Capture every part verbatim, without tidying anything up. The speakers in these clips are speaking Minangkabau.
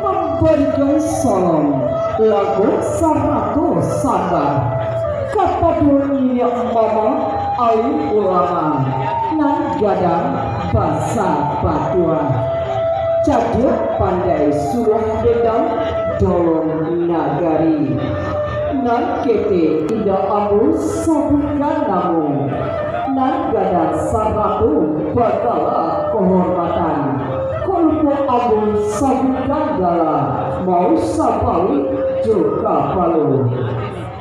Mambarikan salam langkah sarato sambah kapado niniak mamak alim ulama nan gadang basa patuah, cadiak pandai suruah dendam dalam nagari. Nan ketek indak ambo sabuikkan namo, nan gadang sarato bagala kahormatan. Kok lupo ambo sabuikkan gala, mau sabaluik jo kapalo.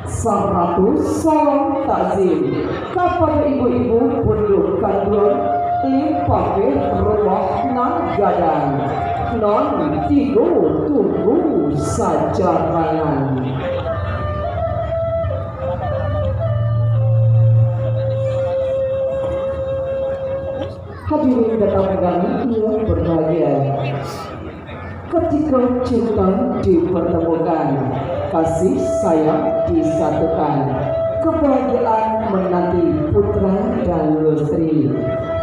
Sarato salam takzim kapado ibu-ibu pondok kanduang, limpapeh rumah nan gadang, nan tigo tunggu sajarangan. Hadirin datang undangan yang berbahagia. Ketika cinta dipertemukan, kasih sayang disatukan, kebahagiaan menanti putra dan lestri.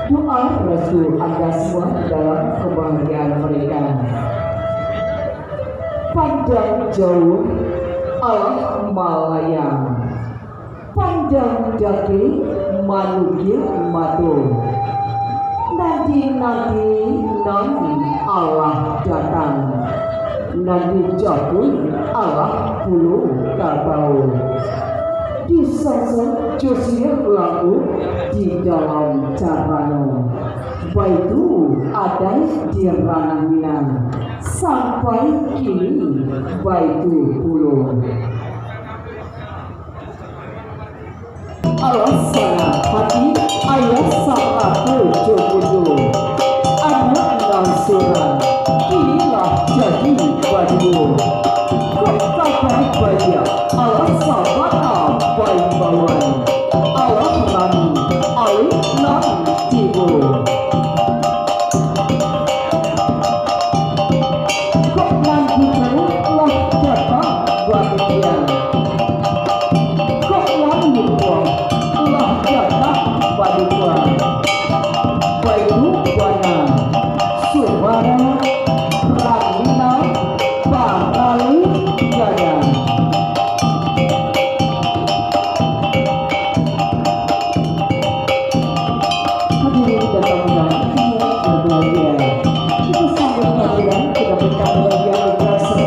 Doa restu anda semua dalam kebahagiaan mereka. Pandang jauah alah malayang, pandang dakek manukik mato. Nanti-nanti nan alah datang, nan dijapuik alah pulo ka bao. Disangsang jo siriah laku di dalam carano. Baitu adaik di Ranah Minang, sampai kini baitu pulo. Alah sanang hati ayah sarato jo bundo. Anak nan surang, kini lah jadi baduo. Kok kabar baiak, alah sabana baimbauan. Alah rami, alek nan tibo. Kok nan buto lah datang bagian. Kok nan lupo lah datang badukuang. Baitu bana, suara Ranina Parali Gadang. Hadirin dan tamu undangan yang berbahagia, kita sambut kehadiran kepada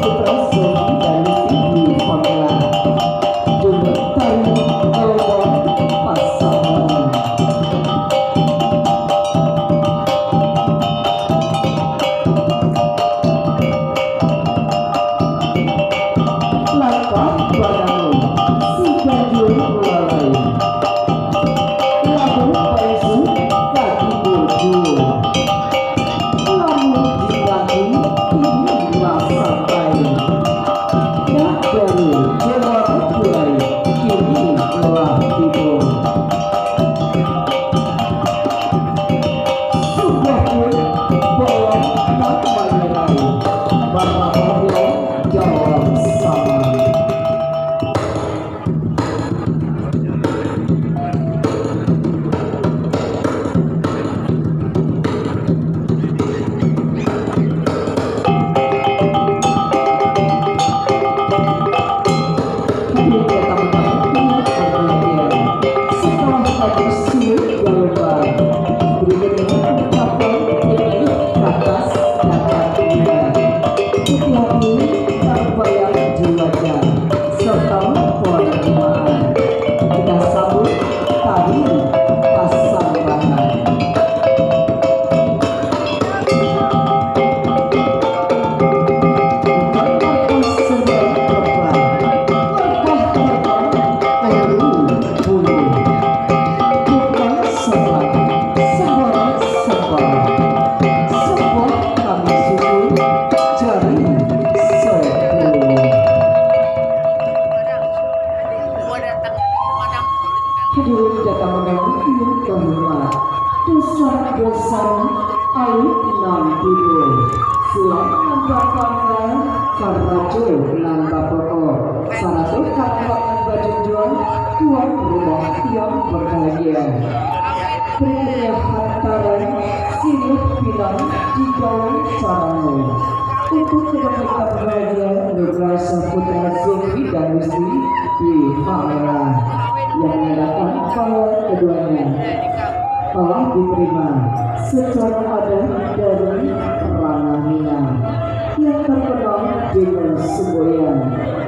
Putra Zohri dan Lesti di Pamela. Jumlah tari Gelombang Pasaman. Langkah badangun si Ganjil Lalai. Labuah Paresu ka tibo juo. Lamun dinanti kini lah sampai. Nak baru jawab tulai kini lah tibo. Sungguahpun, bawang nan manyerai, marah-marah dalam saman. Hadirin dan tamu undangan yang berbahagia, setelah tadi sulit galau, berikan dengan ucapan terima kasih dan takbir. Hati-hati terbayang di wajah serta penerimaan. Kita sambut tari pasambahan. Hadirin datang undangan yang terhormat, dosa-dosa alun nan tibo, silang nan bapangka, karajo nan bapokok, sarato karabat nan bajunjuang, tuan rumah yang berbahagia. Berikutnya hantaran siriah pinang di dalam carano. Untuk kedamaian raja Nurul Saputra Zulfi dan Gusti di Palembang yang mengadakan bahwa keduanya telah diterima secara adat dari Ranah Minang yang terkenal dengan semboyan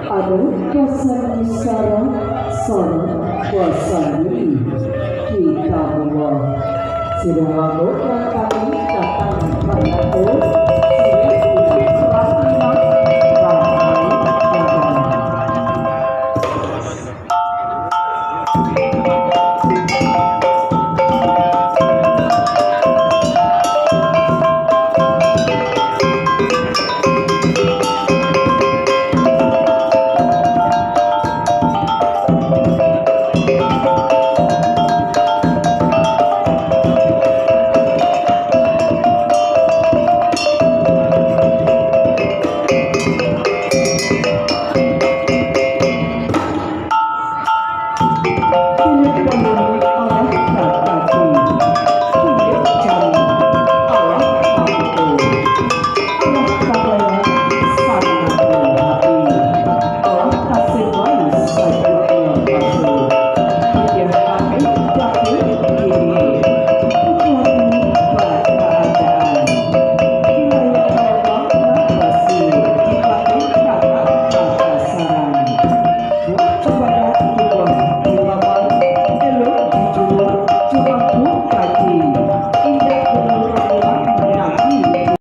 ada pesan isyarat, salat, puasa diri, Kitabullah. Sidang waktu